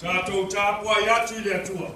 Tatou tapuai atu i le Atua.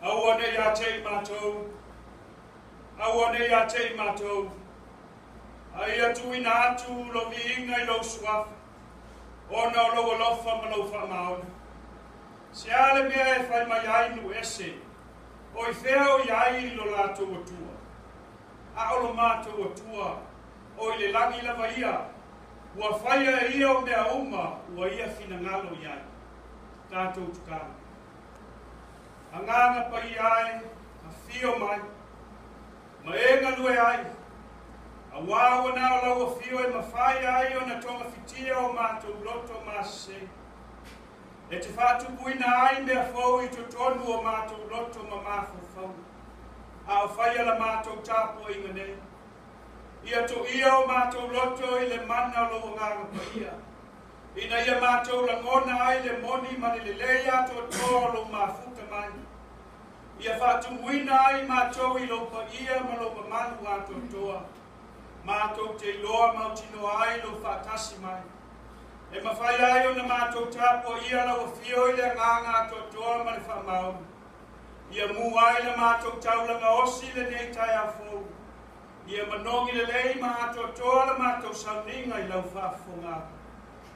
Aua ne i te i matou, aua ne i te i matou, a ia tuuina atu lou viiga i lou suafa, ona o lou alofa ma lou faamaoni. Se a le mea e fai mai ai nuu ese, o i fea o i ai lo latou Atua? A o lo matou Atua, o i le lagi lava ia, ua faia e ia o mea uma ua ia finagalo i ai. Tatou tatalo. Agaga Paia e, afio mai, ma e galue ai, auā ua na o lau afio e mafai ai ona togafitia o matou loto masese. E te faatupuina ai mea fou i totonu o matou loto ma mafaufauga, a o faia la matou tapuaiga nei. Ia toia o matou loto i le mana o lou Agaga Paia, ina ia matou lagona ai le moni ma le lelei atoatoa o lou mafuta mai. Ia faatumuina ai matou i lou paia ma lou mamalu atoatoa. Matou te iloa mautinoa ai lou faatasi mai. E mafai ai ona matou tapuaia lau afio i le agaga atoatoa ma le faamaoni. Ia mu ai la matou taulaga osi lenei taeao fou. Ia manogi lelei ma atoatoa la matou sauniga i lau faafofoga.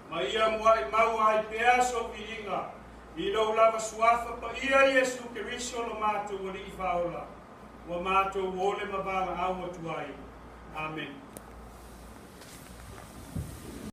Ma ia muai maua ai pea sou viiga i lou lava suafa paia Iesu Keriso lo matou Alii Faaola. Ua matou ole ma valaau atu ai. Amen.